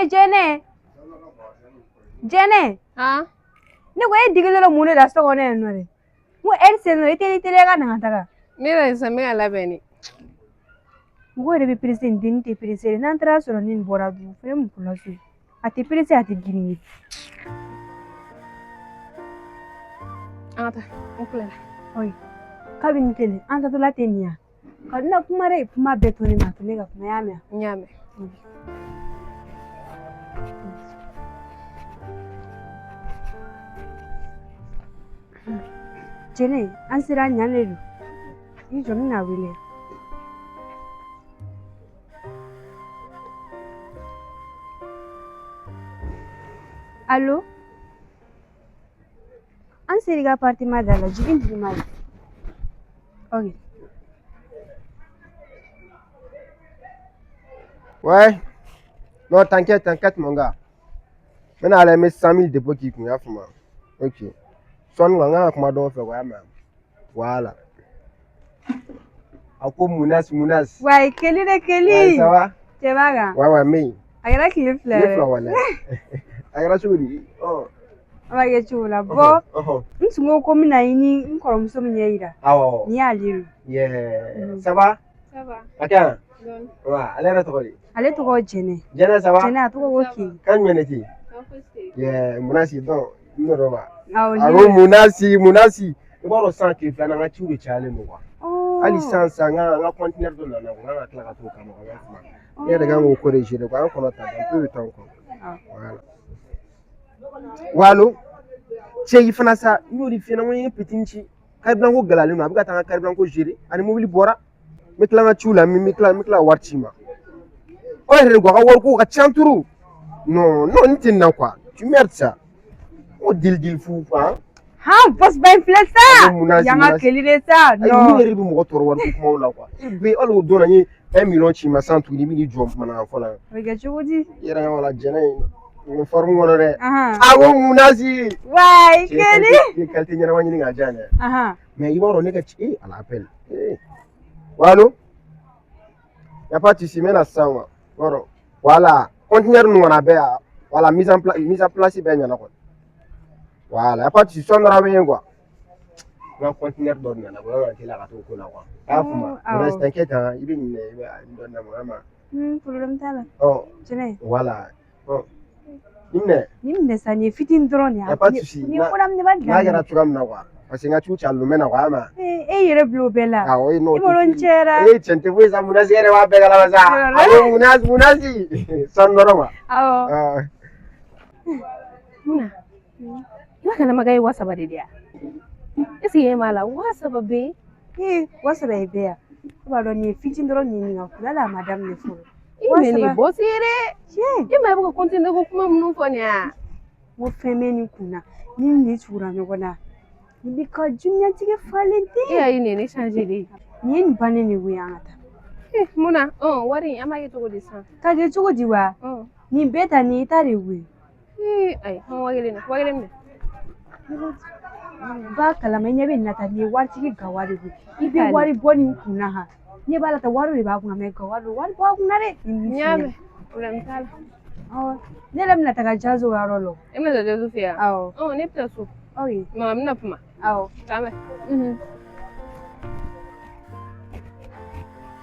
E Jɛnɛ, Jɛnɛ. Han? Ne ko e digilen don mun de la so kɔnɔ yan nɔ dɛ? N ko ɛri selen don, i teli teliya ka na ka taga. Ne yɛrɛ sisan n bɛ ka labɛn de. Mɔgɔw yɛrɛ bɛ perese, nin dennin tɛ perese dɛ. N'an taara sɔrɔ ni nin bɔra dun, fɛn mun kunna so, a tɛ perese, a tɛ girin ye. An ka taa, n tilala. Oyi, kabini kelen an taatɔla tɛ nin yan ka na kuma dɛ, kuma bɛɛ to ne ma, to ne ka kuma, y'a mɛn? N y'a mɛn. Jɛnɛ, an sera ɲan de don. I jɔ, n bɛna wele. Alo, an sera i ka appartement da la, jigin duguma de. Ok. Ouais. Non, t'inquiète, t'inquiète, mon gars. N bɛna ala n bɛ 100 000 dépôt k'i kun, i y'a faamu? Ok. Sɔɔni quoi, n kan ka kuma dɔw fɛ quoi, i y'a mɛn? Voilà. A ko Munas, Munas. Wayi, Keli de Keli. Ouais, ça va? Cɛ b'a kan. Ouais, ouais, n bɛ yen. A kɛra tile 2 Tile yɛrɛ. 2 walayi. A kɛra cogo di? Ɔ. A b'a kɛ cogo la. Bɔ, Ɔhɔn. n tun ko ko n bɛna i ni n kɔrɔmuso min ɲɛ yira. Awɔ. Nin y'ale ye. Yeah. Ça va? Ça va. A ka ɲi? Dɔɔni. Wa, ale yɛrɛ tɔgɔ di? Ale tɔgɔ Jɛnɛ. Jɛnɛ, ça va? Jɛnɛ, a tɔgɔ ko Keli. Kan jumɛn de ten? Kan fosi tɛ yen. Yeah, Munasi, donc, n nɔrɔ wa. Awɔ. A ko Munasi, Munasi. I b'a dɔn sisan tile filanan, an ka ciw de cayalen don quoi. Hali sisan sisan, n ka conteneur dɔ nana, n kan ka tila ka t'o kama quoi, i b'a faamu? Ne yɛrɛ kan k'o ko de gérer quoi, an kɔnɔ ta dans peu de temps quoi. Voilà. Wa allo? Cɛ, i fana sa, n y'o de f'i ɲɛna, n ko n ye petit ci. Carburant ko gɛlɛyalen don, a bɛ ka taa n ka carburant ko gérer, ani mobili bɔra. N bɛ tila n ka ciw la, n bɛ tila ka wari ci i ma. O yɛrɛ de ko a ka wariko ka ca trop. Non, non, n tɛ nin na quoi. Tu merdes ça. O dili dili fu quoi. Han, boss ba in filɛ sa. Munasi, Yan ka Munasi. Keli de sa. Ayi, min Non. yɛrɛ bɛ mɔgɔ tɔɔrɔ wariko kumaw la quoi. I bɛ hali o don na, n ye 1 million ci i ma san tuguni, i bɛ n'i jɔ manamana fɔ la. A bɛ kɛ cogo di? I yɛrɛ ɲɛ b'a la, Jɛnɛ in nin forme kɔnɔ dɛ. Ahan. A ko Munasi. Wayi, Cɛ, Keli. i ye qualité ɲɛnama ɲini k'a di yan dɛ. Ahan. Mais i b'a dɔn ne ka ci, eh, à l'appel. Eh. Ouais, allo? Y a pas de souci, n bɛ na sisan quoi. I b'a dɔn. Voilà, conteneur ninnu kɔni a bɛɛ yan. Voilà, mise en place, mise en place bɛɛ ɲɛna kɔni. Voilà, y a pas de souci, sɔɔni dɔrɔn a bɛ yen quoi. N ka conteneur dɔ nana quoi, n kan ka teliya ka t'o ko la quoi. I y'a faamu? Oh, awɔ. Munasi, t'inquiète hein, i bɛ ɲinɛ, i bɛ dɔɔnin d'a ma, vraiment. Problème t'a la. Ɔ, Jɛnɛ. voilà. Ɔ, nin minɛ. Nin minɛ sa, nin ye fitinin dɔrɔn de ye. Y a pas de souci. Nin ye ko daminɛ N'a kɛra cogoya min na quoi. Parce que n ka ciw cayalen don, n bɛ na quoi, i y'a mɛn? E yɛrɛ bila o bɛɛ la. Awɔ, non. I bolo n cɛra. Eh, cɛn tɛ foyi sa, Munasi yɛrɛ b'a bɛɛ kalama sa. A ko Munasi, Munasi. Sɔɔni dɔrɔn quoi. Awɔ. Ah. Muna, i b'a kalama k'a ye 3000 de di yan. Est ce que e m'a la 3000 bɛ yen? Ee, 3000 ye bɛɛ yan. I b'a dɔn nin ye fitinin dɔrɔn de ye nin ka kula, hali a ma daminɛ fɔlɔ. I Wa mɛ nin saba. boss ye dɛ. Tiɲɛ. E ma ye, i bɛ ka conteneur ko kuma minnu fɔ nin ye wa? N ko fɛn bɛ nin kun na, ni nin tugura ɲɔgɔn na, nin bɛ ka diɲɛlatigɛ falen ten. E y'a ye nin ye ne changer de. Nin ye nin bannen de koyi, an ka taa. Eh, Muna, ɔ wari in an b'a kɛ cogo di sisan? K'a kɛ cogo di wa? Ɔ. Nin bɛɛ ta nin y'i ta de koyi. Ee, ayi, hɔn 5000 na, 5000 minɛ. Ba kalama, i ɲɛ bɛ nin na tan, nin ye waritigi gawa de koyi. I bɛ Kali. wari bɔ nin kun na han. Ne b'a la tan, wari de b'a kunna, mais gawa don, wari b'a kunna dɛ. N y'a mɛn, problème t'a la. Awɔ. Ne yɛrɛ bɛna taga Jazo ka yɔrɔ la. E bɛna taa Jazo fɛ yan? Awɔ. Ɔ, ne bɛ taa so. Ok. Mama bɛna kuma. Awɔ. K'an bɛn.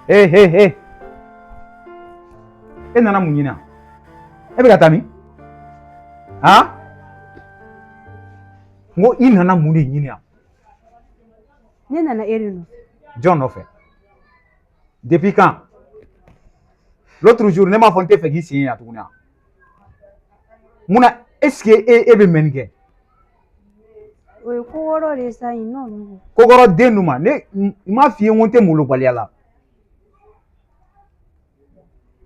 Hey, hey, hey. E nana mun ɲini yan? E bɛ ka taa min? Han? N ko i nana mun de ɲini yan? Ne nana e de nɔfɛ. Jɔn nɔfɛ? Depuis quand? L'autre jour, ne m'a fɔ n tɛ fɛ k'i sen ye yan tuguni wa? Mun na, est ce que e bɛ mɛnni kɛ? O ye ko wɔɔrɔ de ye sa yen nɔ. Ko kɔrɔ den dun ma, ne n m'a f'i ye n ko n tɛ molobaliya la.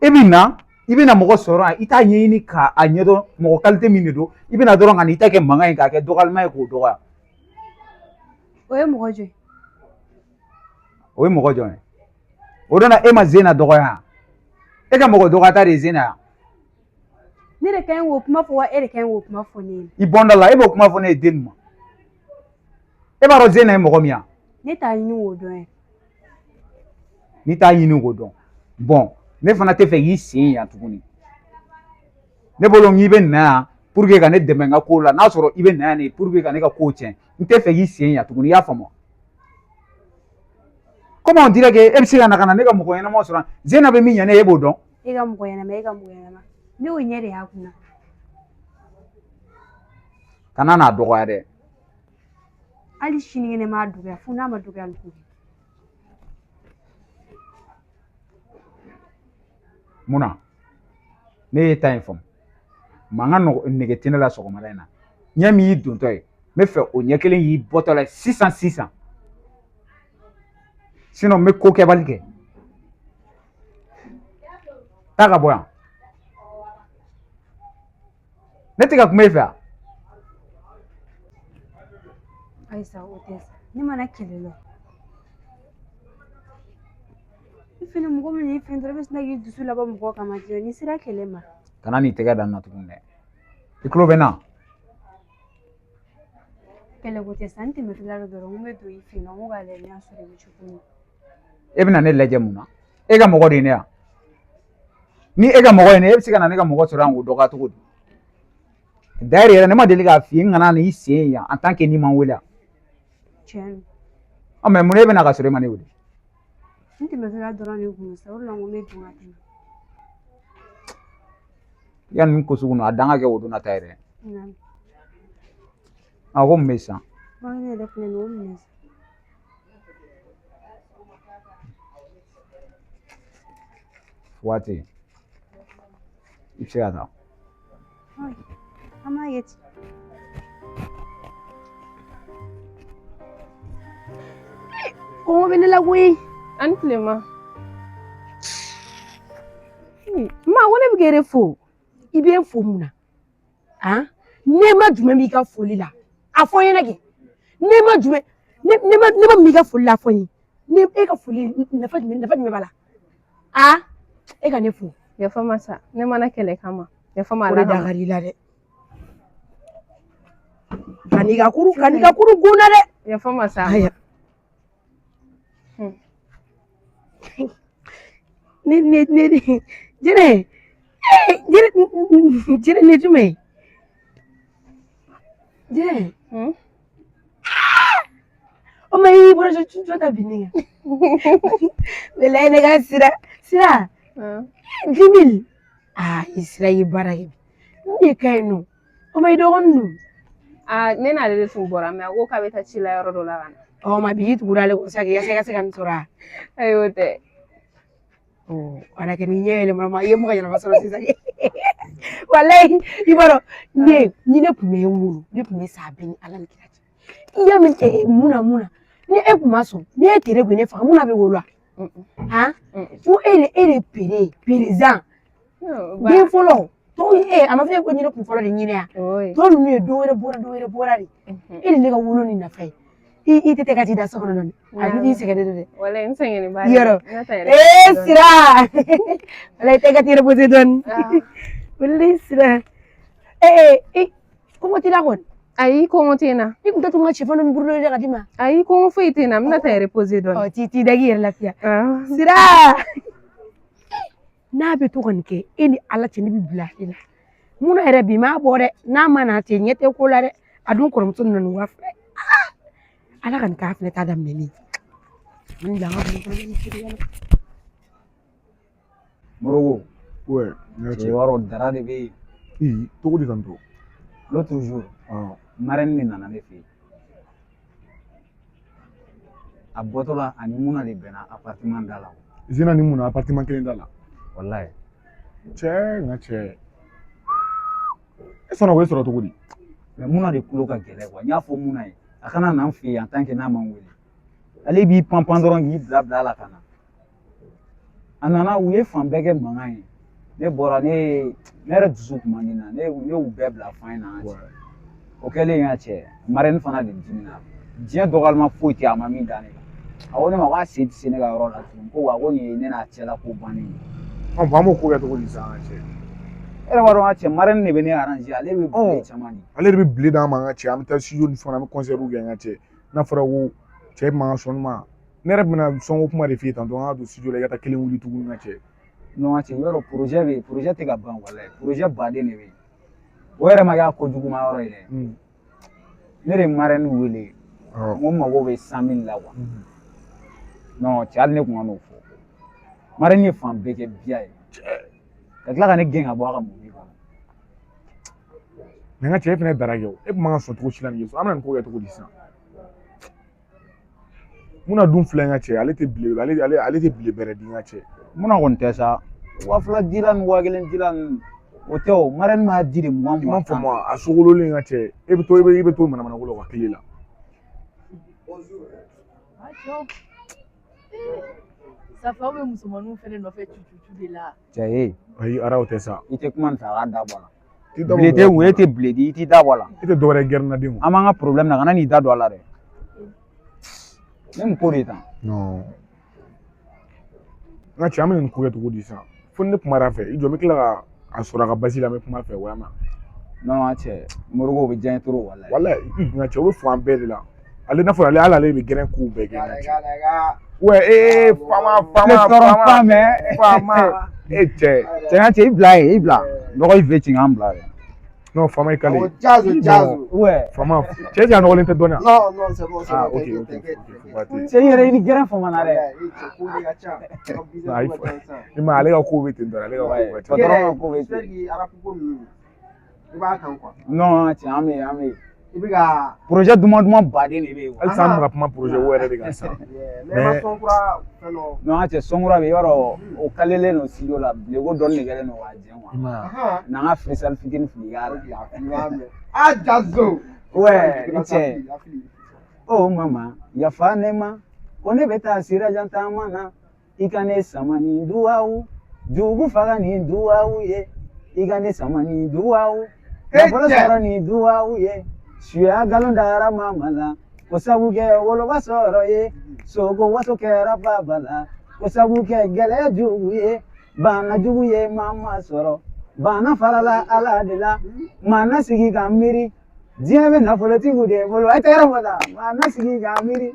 E bɛ na, i bɛna mɔgɔ sɔrɔ yan, i t'a ɲɛɲini k'a ɲɛdɔn mɔgɔ qualité min de don, i bɛna dɔrɔn ka n'i ta kɛ mankan ye k'a kɛ dɔgɔyalima ye k'o dɔgɔya. O ye mɔgɔ jɔn ye? O ye mɔgɔ jɔn ye? O don na e ma Zena dɔgɔya yan? E ka mɔgɔ dɔgɔyata de ye Zena yan. Ne de ka ɲi k'o kuma fɔ wa e de ka ɲi k'o kuma fɔ ne ye? I bɔnda la, e b'o kuma fɔ ne ye den nin ma. E b'a dɔn Zena ye mɔgɔ min ye wa? Ne t'a ɲini k'o dɔn yɛrɛ. N'i t'a ɲini k'o dɔn, bon, ne fana tɛ fɛ k'i sen yan tuguni. Ne bolo n k'i bɛ na yan pour que ka ne dɛmɛ n ka ko la, n'a sɔrɔ i bɛ na yan de pour que ka ne ka ko tiɲɛ, n tɛ fɛ k'i sen yan tuguni, i y'a faamu? Comment on dirait que e bɛ se ka na ka na ne ka mɔgɔ ɲɛnama sɔrɔ yan? Zena bɛ min ɲɛ ne ye, e b'o dɔn. E ka mɔgɔ ɲɛnama, e ka mɔgɔ ɲɛnama, ne y'o ɲɛ de y'a kunna. Kana n'a dɔgɔya dɛ. Hali sinikɛnɛ m'a dɔgɔya, fo n'a ma dɔgɔyali ko kɛ. Mun na ne y'e ta in faamu? Mankan nege tɛ ne la sɔgɔmada in na. Ɲɛ min y'i dontɔ ye, n bɛ fɛ o ɲɛ kelen y'i bɔtɔ la sisan sisan, sinon n bɛ ko kɛbali kɛ. Taa ka bɔ yan, ne tɛ ka kuma e fɛ yan. Ayisa, o tɛ sa, ne mana kɛlɛ la i fɛnɛ, mɔgɔ min y'i fɛn dɔrɔn, i bɛ sina k'i dusu labɔ mɔgɔ kama ten, n'i sera kɛlɛ ma. Kana n'i tɛgɛ da n na tuguni dɛ, i tulo bɛ n na. Kɛlɛ ko tɛ sa, n tɛmɛtɔla la dɔrɔn, n bɛ don i fɛ yen nɔ, n ko k'a lajɛ n'a sɔrɔ i bɛ cogo min. E bɛna ne lajɛ mun na? E ka mɔgɔ de ye ne yan. Ni e ka mɔgɔ ye ne, e bɛ se ka na ne ka mɔgɔ sɔrɔ yan k'o dɔgɔya cogo di? D'ailleurs yɛrɛ, ne ma deli k'a f'i ye n kana n'i sen yan en tant que n'i ma n wele yan. Tiɲɛ don. Ɔ mais mun na e bɛ na ka sɔrɔ e ma ne wele? N tɛmɛtɔla dɔrɔn de kun sa, o de la n ko n bɛ don ka tɛmɛ. Yanni nin ko sugu ninnu a dan ka kɛ o donna ta yɛrɛ. A ko mun bɛ sisan? Ne yɛrɛ filɛ nin ye, o minɛ sa. Waati i bɛ se ka taa. An b'a kɛ ten. Kɔngɔ bɛ ne la koyi. A ni tile ma. Ma, ko ne bɛ k'e de fo. I bɛ n fo mun na? Han, nɛɛma jumɛn b'i ka foli la? A fɔ n ɲɛna kɛ. Nɛɛma jumɛn, nɛɛma min b'i ka foli la, a fɔ n ye. Ne e ka foli nafa jumɛn b'a la? A e ka ne fo. Yafa ma sa, ne mana kɛlɛ kama. Yafa ma O de Ala da kama. ka di i la dɛ. Ka n'i ka kuru gunna dɛ. Yafa ma sa. Ayiwa. Ne jɛnɛ, ee jɛnɛ, jɛnɛ, ne jumɛn ye? Jɛnɛ. O ma i bɔra jɔn ta binni kan? Walayi ne ka sira sira 10 000. Aa, i sira, i ye baara kɛ bi. N de ka ɲi nɔ. O ma i dɔgɔnin don. Aa, ne n'ale de tun bɔra, mais a ko k'a bɛ taa ci la yɔrɔ dɔ la ka na. Ɔ ma bi i tugura ale kɔ sa k'i ka se ka nin sɔrɔ a. Ayi, o tɛ. Ɔ ala kɛ ni ɲɛ yɛlɛma ma, i ye mɔgɔ ɲɛnama sɔrɔ sisan. Walayi i b'a dɔn, ne ni ne tun bɛ e wolo, ne tun bɛ sa bɛɛ ni Ala ni kira cɛ. I y'a mɛn mun na, mun na ni e kun ma sɔn, ni e tere kun ye ne faga, mun na bɛ wolo wa? Han, ko e de pere ye président den fɔlɔ tɔw e a ma fɔ e ko ɲini kun fɔlɔ de ɲini yan. Tɔ ninnu ye dɔ wɛrɛ bɔra, dɔ wɛrɛ bɔra de. E de ne ka wolo ni nafa ye. I tɛ ka t'i da so kɔnɔ dɔɔni, a bɛ t'i sɛgɛnnen don dɛ. Walayi n sɛgɛnnen ba. Yɔrɔ ee sira, walayi tɛ ka t'i reposer dɔɔni. Walayi sira, ee ee kɔngɔ t'i la kɔni? Ayi, kɔngɔ tɛ n na. I kun tɛ tun ka sɛfan ni buru dɔ ka di ma. Ayi, kɔngɔ foyi tɛ n na, n bɛna taa reposer dɔɔni. Ɔ t'i da k'i yɛrɛ lafiya. Sira, n'a bɛ to ka nin kɛ, e ni Ala cɛ, ne bɛ bila ale la. Mun na yɛrɛ bi m'a bɔ dɛ, n'a ma na ten ɲɛ tɛ ko la dɛ. A dun kɔrɔmuso nana ni 2000 ye. Ala ka nin k'a fɛnɛ ta daminɛnen ye. N bila an ka bulon kɔnɔ ni teriya la. Morogo. Ouais, n y'a cɛ, i b'a dɔn dara de bɛ yen. Ii, cogo di tantôt? L'autre jour, marraine de nana ne fɛ yen. A bɔtɔ la, ani Muna de bɛnna appartement da la. Zena ni mun appartement kelen da la? Walayi. Cɛ, n ka cɛ. E sɔnna k'o sɔrɔ cogo di? Mais Muna de tulo ka gɛlɛn quoi. N y'a fɔ Muna ye, a kana na n fɛ yen en tant que n'a ma n wele. Ale b'i pan pan dɔrɔn k'i bila bila a la ka na. A nana, u ye fan bɛɛ kɛ mankan ye. Ne bɔra, ne yɛrɛ dusu kun man di n na. Ne y'u bɛɛ bila fan in na. O kɛlen, y'a cɛ, marraine fana de dimina. Diɲɛ dɔgɔyalima foyi tɛ a ma min da ne kan. A ko ne ma k'a sen tɛ se ne ka yɔrɔ la tuguni, ko wa ko nin ye ne n'a cɛla ko bannen ye. Ɔ bon, an b'o ko kɛ cogo di sisan, an ka cɛ? E yɛrɛ b'a dɔn, an ka cɛ, marraine de bɛ ne arranger, ale bɛ bile caman di. Ale de bɛ bile d'an ma, an ka cɛ. An bɛ taa studio ni fɛnw na, an bɛ concert kɛ, an ka cɛ. N'a fɔra ko cɛ man ka sɔn ma, ne yɛrɛ bɛna sɔnko kuma de f'i ye tantôt, an ka don studio la, i ka taa kelen wuli tuguni, n ka cɛ. Non cɛ, yɔrɔ projet bɛ yen, projet tɛ ka ban walayi, projet baden de bɛ yen. O yɛrɛ ma kɛ a kojuguman yɔrɔ ye dɛ. Ne de ye marraine wele. N ko n mago bɛ 100 000 la quoi. Non cɛ, hali ne kun ka n'o fɔ. Marraine ye fan bɛɛ kɛ biya ye. Ka tila ka ne gɛn ka bɔ a ka mobili kɔnɔ. Mais n ka cɛ, e fɛnɛ dara kɛ o. E kun man ka sɔn cogo si la nin ye so. An bɛna nin ko kɛ cogo di sisan? Muna dun filɛ n ka cɛ, ale tɛ bile ale ale ale tɛ bile bɛrɛ di n ka cɛ. Muna kɔni tɛ sa. 2000 dila ni 1000 dila ninnu. O tɛ o, marraine m'a di de mugan I m'a mugan. faamu wa? A sogololen n ka cɛ, e bɛ to e bɛ i bɛ to manamana ko la u ka tile la. Safa, aw bɛ musomaninw fɛnɛ nɔfɛ cucucu de la. Cɛ ye. Ayi, ara o tɛ sa. I tɛ kuma nin fɛ, a k'a da bɔ a la. T'i da bɔ Bile tɛ mɔgɔ wo, kuma e la. tɛ bile di, i t'i da bɔ a la. E tɛ dɔwɛrɛ ye gɛrɛnna den o. An b'an ka problème na, kana n'i da don a la dɛ. Ne mun ko de tan? Non. N ka cɛ, an bɛna nin ko kɛ cogo di sisan? Fo ni ne kumara a fɛ, i jɔ, n bɛ tila ka a sɔrɔ a ka basi la, n bɛ kuma a fɛ o y'a ma. Non cɛ, Moribo bɛ diya n ye trop walayi. Walayi, n ka cɛ, o bɛ fɔ an bɛɛ de la. Ale n'a fɔra ale hali ale bɛ gɛrɛn kow bɛɛ kɛ n ka cɛ. Ouais, ee faama Ne faama tɔɔrɔ faama fa mɛ. faama e cɛ. Cɛ, n ka cɛ, i bila yen, i bila. Dɔgɔ i fɛ ci k'an bila dɛ. Non, faama i kale. Jazo, Jazo. Ouais. Faama, cɛ cɛ a nɔgɔlen tɛ dɔɔnin wa? Non, non, c'est bon, c'est Ah, bon. ok, T'inquiète, ok, t'inquiète, ok, t'inquiète. faut pas Cɛ, i yɛrɛ i ni gɛrɛn famana dɛ. Ouais, cɛ, ko de ka ca. Ka business Ayi, ko ka ca sisan. I ma ye, ale ka ko bɛ ten dɔrɔn, ale ka ko ka ca. Patron ka ko bɛ J'espère ten. que rap ko ninnu, i b'a kan quoi. Non cɛ, an bɛ yen, an bɛ yen. I bɛ ka Projet duman duman baden de bɛ yen. Halisa an bɛ ka kuma projet ko yɛrɛ de kan sisan. Mais ma son kura fɛn dɔ. Non cɛ, son kura bɛ yen, i b'a dɔn o kalelen don studio la, bileko dɔɔni de kɛlen don k'a jɛn quoi. I ma ye wa? Ahan. N'an ka freestyle fitinin fili k'a la. Ok, a fili b'a mɛn. Ah, Jazo. Ouais, i A cɛ. fili, a fili. O mama, yafa ne ma, ko ne bɛ taa sirajan taama na, i ka ne sama ni duwawu, jugu faga ni duwawu ye, i ka ne sama ni duwawu, nafolo cɛ. sɔrɔ ni duwawu ye, suya nkalon dara mama la, ko sabu kɛ woloba sɔrɔ ye, sogo waso kɛra baba la, ko sabu kɛ gɛlɛya jugu ye, bana jugu ye mama sɔrɔ, bana farala Ala de la, maa na sigi ka miiri, diɲɛ bɛ nafolotigiw de bolo, a ye tɛgɛrɛ fɔ tan, maa na sigi ka miiri,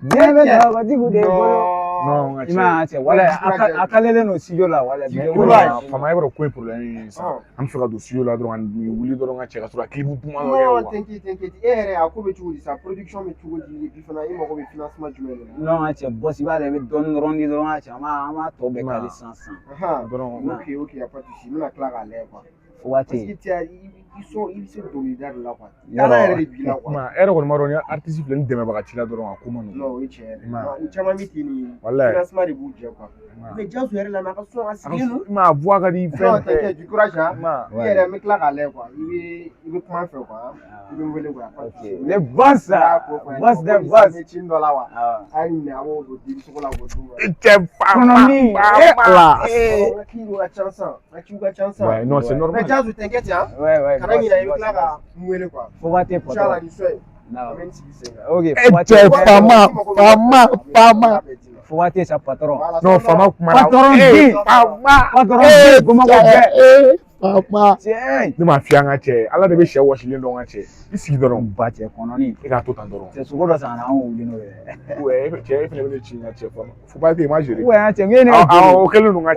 diɲɛ bɛ nafolotigiw de bolo. Non, n ka I m'a ye cɛ, walayi a kalelen don studio la walayi. Mais Bileko i de b'a b'a ye, faama, e b'a dɔn ko ye problème ye sisan. An bɛ fɛ ka don studio la dɔrɔn ka nin wuli dɔrɔn ka cɛ ka sɔrɔ ka clip duman dɔ kɛ Non, quoi. t'inquiète, t'inquiète. E yɛrɛ, a ko bɛ cogo di sa? Production bɛ cogo di? Et puis fana, i mago bɛ financement jumɛn de la? Non cɛ, boss, i b'a dɔn i bɛ dɔɔni dɔrɔn di dɔrɔn cɛ, an b'a tɔ bɛɛ kali sisan sisan. Ahan. Dɔrɔn. Ok, ok, y a pas de souci. N bɛna tila k'a lajɛ quoi. Fo waati. Parce que cɛ, i sɔn i bɛ se dɔnkilida de la quoi. Yɔrɔ. Tana yɛrɛ de b'i la quoi. Ma e yɛrɛ kɔni b'a dɔn ni artiste filɛ ni dɛmɛbaga t'i la dɔrɔn a ko man nɔgɔn. Non, o ye tiɲɛ yɛrɛ. I m'a ye. Non, u caman bɛ ten de. Walayi. Financement de b'u jɛ quoi. I m'a ye. Mais Jazo yɛrɛ la, mais a ka son a sigilen don. I m'a ye, a voix ka di Non, fɛn bɛɛ. t'inquiète, du courage hein. I m'a I yɛrɛ, n bɛ tila k'a lajɛ quoi. I bɛ kuma n fɛ quoi. I bɛ n wele quoi. Ok, les boss, boss des boss. N bɛ ci dɔ la wa. Ah. A ye nin minɛ, a b'o don dibisogo la k'o d'u ma. ye. Cɛ faama Kɔnɔni, eh Ala. N ka ciw ka ca sisan. N ka ciw ka ca sisan. Ouais, non, c'est normal. Mais Jazo, t'inquiète hein. Ouais, Kana boss, ɲinɛ, i bɛ boss, tila ka n wele quoi. Fo waati Inchallah, patron. nin so in. Non. An bɛ nin sigi sen kan. Ok, E fo waati. cɛ faama faama faama. Fo waati sa patron. Voilà, Non, faama kumana. Patron Eh, den. faama. Patron Eh, den, Bamakɔ bɛɛ. eh, faama. Cɛ. Ne m'a f'i ye an ka cɛ, Ala de bɛ sɛ wɔsilen dɔn n ka cɛ. I sigi dɔrɔn. Ba cɛ, kɔnɔni. E k'a to tan dɔrɔn. Cɛ, sogo dɔ san ka na, an k'o wuli n'o ye. Ouais, cɛ, e fɛnɛ bɛ ne ci n ka cɛ faama. Faut pas être, i m'a géré. Ouais, cɛ, n ko e ne ka Awɔ, joli. o kɛlen don n ka